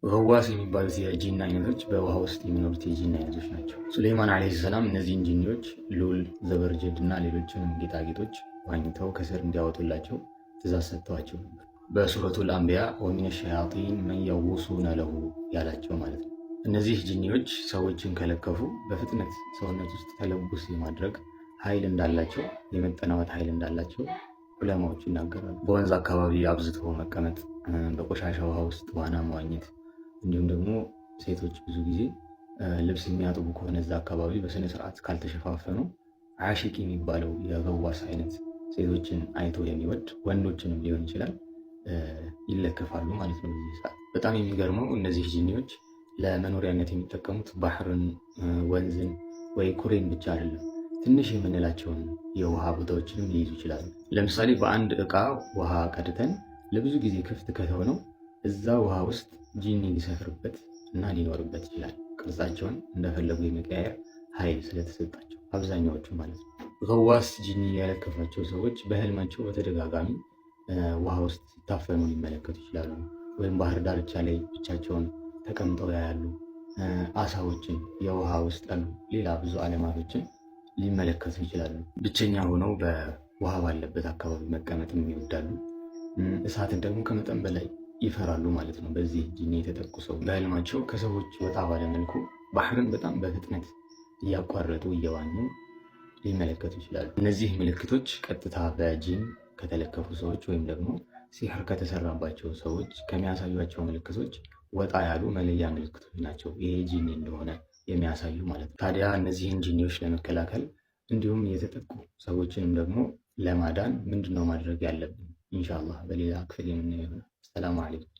غواص የሚባሉት የጂን አይነቶች በውሃ ውስጥ የሚኖሩት የጂን አይነቶች ናቸው። ሱሌይማን عليه السلام እነዚህን ጂኒዎች ሉል፣ ዘበርጀድ እና ሌሎችንም ጌጣጌጦች ዋኝተው ከስር እንዲያወጡላቸው ትእዛዝ ሰጥተዋቸው ነበር። በሱረቱል አንቢያ ومن الشياطين من يغوصون له ያላቸው ማለት ነው። እነዚህ ጂኒዎች ሰዎችን ከለከፉ በፍጥነት ሰውነት ውስጥ ተለቡስ የማድረግ ኃይል እንዳላቸው፣ የመጠናወት ኃይል እንዳላቸው ዑለማዎች ይናገራሉ። በወንዝ አካባቢ አብዝቶ መቀመጥ፣ በቆሻሻ ውሃ ውስጥ ዋና መዋኘት፣ እንዲሁም ደግሞ ሴቶች ብዙ ጊዜ ልብስ የሚያጥቡ ከሆነ እዛ አካባቢ በስነ ስርዓት ካልተሸፋፈኑ عاشق የሚባለው የ غواص አይነት ሴቶችን አይቶ የሚወድ ወንዶችንም ሊሆን ይችላል ይለከፋሉ ማለት ነው። በዚህ ሰዓት በጣም የሚገርመው እነዚህ ጂኒዎች ለመኖሪያነት የሚጠቀሙት ባህርን፣ ወንዝን ወይ ኩሬን ብቻ አይደለም። ትንሽ የምንላቸውን የውሃ ቦታዎችንም ሊይዙ ይችላሉ። ለምሳሌ በአንድ እቃ ውሃ ቀድተን ለብዙ ጊዜ ክፍት ከተሆነው እዛ ውሃ ውስጥ ጂኒ ሊሰፍርበት እና ሊኖርበት ይችላል። ቅርጻቸውን እንደፈለጉ የመቀያየር ኃይል ስለተሰጣቸው አብዛኛዎቹ ማለት ነው። غواص ጂኒ ያለከፋቸው ሰዎች በህልማቸው በተደጋጋሚ ውሃ ውስጥ ሲታፈኑ ሊመለከቱ ይችላሉ። ወይም ባህር ዳርቻ ላይ ብቻቸውን ተቀምጠው ያያሉ። አሳዎችን፣ የውሃ ውስጥ ያሉ ሌላ ብዙ አለማቶችን ሊመለከቱ ይችላሉ። ብቸኛ ሆነው በውሃ ባለበት አካባቢ መቀመጥም ይወዳሉ። እሳትን ደግሞ ከመጠን በላይ ይፈራሉ ማለት ነው። በዚህ ጂኒ የተጠቁ ሰው በህልማቸው ከሰዎች ወጣ ባለመልኩ ባህርን በጣም በፍጥነት እያቋረጡ እየዋኙ ሊመለከቱ ይችላሉ። እነዚህ ምልክቶች ቀጥታ በጂን ከተለከፉ ሰዎች ወይም ደግሞ ሲሕር ከተሰራባቸው ሰዎች ከሚያሳዩቸው ምልክቶች ወጣ ያሉ መለያ ምልክቶች ናቸው። ይሄ ጂኒ እንደሆነ የሚያሳዩ ማለት ነው። ታዲያ እነዚህን ጂኒዎች ለመከላከል እንዲሁም የተጠቁ ሰዎችንም ደግሞ ለማዳን ምንድን ነው ማድረግ ያለብን? ኢንሻአላህ በሌላ ክፍል የምናየው ይሆናል። ሰላሙ አለይኩም።